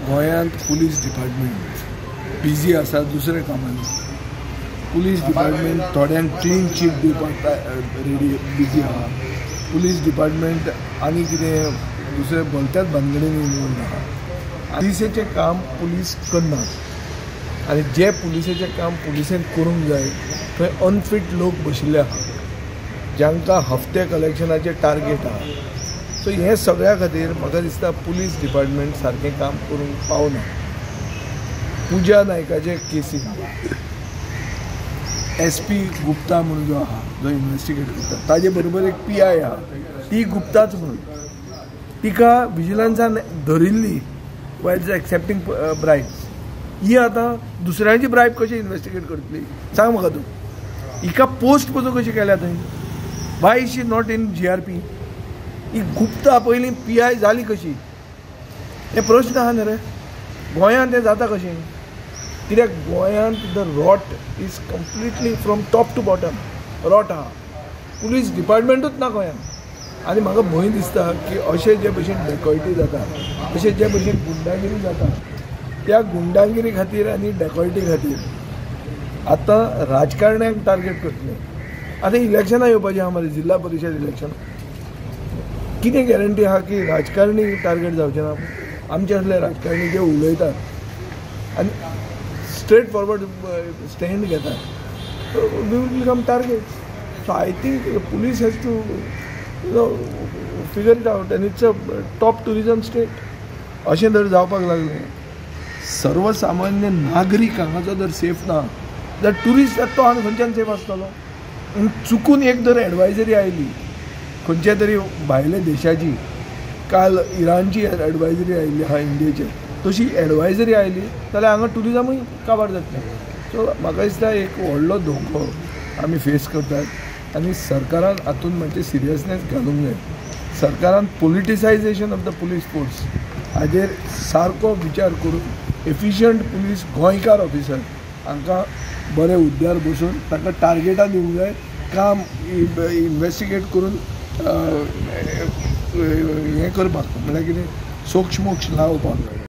गोंयांत police department busy आसा दुसऱ्या कामांनी. पुलीस डिपार्टमेंट थोड्यांक क्लीन चीट दिवपाक रेडी बिजी आहा. पुलीस डिपार्टमेंट आनी कितें दुसरे भलत्याच भानगडींनी इनवॉल्व आहा. पुलिसेचें काम पुलीस करनात आनी जे पुलिसेचें काम पुलिसेन करूंक जाय थंय अनफीट लोक बशिल्ले आहा, जांकां हफ्ते कलेक्शनाचें टार्गेट आहा. सो हें सगळ्या खातीर म्हाका दिसता पुलीस डिपार्टमेंट सारकें काम करूंक पावना. पुजा नायकाचे केसीन एस पी गुप्ता म्हणून जो आहा, जो इन्वेस्टिगेट करता, ताजे बरोबर एक पी I आहा, ती गुप्ताच म्हणून तिका विजिलन्सान धरिल्ली वायल एक्सेप्टींग ब्रायब्स. ही आतां दुसऱ्यांची ब्रायब कशी इन्वेस्टिगेट करतली सांग म्हाका तूं. हिका पोस्ट पसून कशी केल्या थंय? Why is she not in GRP? ही गुप्ता पयलीं पी I जाली कशी? हे प्रश्न आहा न्ही रे. गोंयांत तें जाता कशें? कित्याक गोंयांत the rot is completely from top to bottom rot आहा. पुलीस डिपार्टमेंटूच ना गोंयांत. आनी म्हाका भंय दिसता की अशें जे भशेन डेकॉयटी जाता, अशें जे भशेन गुंडागिरी जाता, त्या गुंडागिरी खातीर आनी डेकॉयटी खातीर आतां राजकारण्यांक टार्गेट करतले. आतां इलेक्शनां येवपाचीं आहा मरे, जिल्हा परिशद इलेक्शन. कितें गॅरंटी आहा की राजकारणी टार्गेट जावचे ना? आमचे असले राजकारणी जे उलयतात आनी स्ट्रेट फॉरवर्ड स्टँड घेतात, we will become target. So I think police has to you know figure it out. And it's a top tourism state. अशें जर जावपाक लागलें, सर्वसामान्य नागरीक हांगाचो जर सेफ ना जाल्यार ट्युरिस्ट तो आनी खंयच्यान सेफ आसतलो? चुकून एक जर एडवायजरी आयली खंयच्या तरी भायल्या देशाची, काल इराणची एडवायजरी आयिल्ली आहा इंडियेचेर, तशी एडवायजरी आयली जाल्यार हांगा ट्युरिजमूय काबार जातलें. सो म्हाका दिसता एक व्हडलो धोको आमी फेस करतात आनी सरकारान हातूंत मातशें सिरियसनेस घालूंक जाय. सरकारान politicisation of the police force हाजेर सारको विचार करून एफिशियंट पुलीस गोंयकार ऑफिसर हांकां बरे हुद्द्यार बसून तांकां टार्गेटां दिवंक जाय, काम इन्वेस्टिगेट करून हें करपाक, म्हणल्यार कितें सोक्ष मोक्ष लावपाक.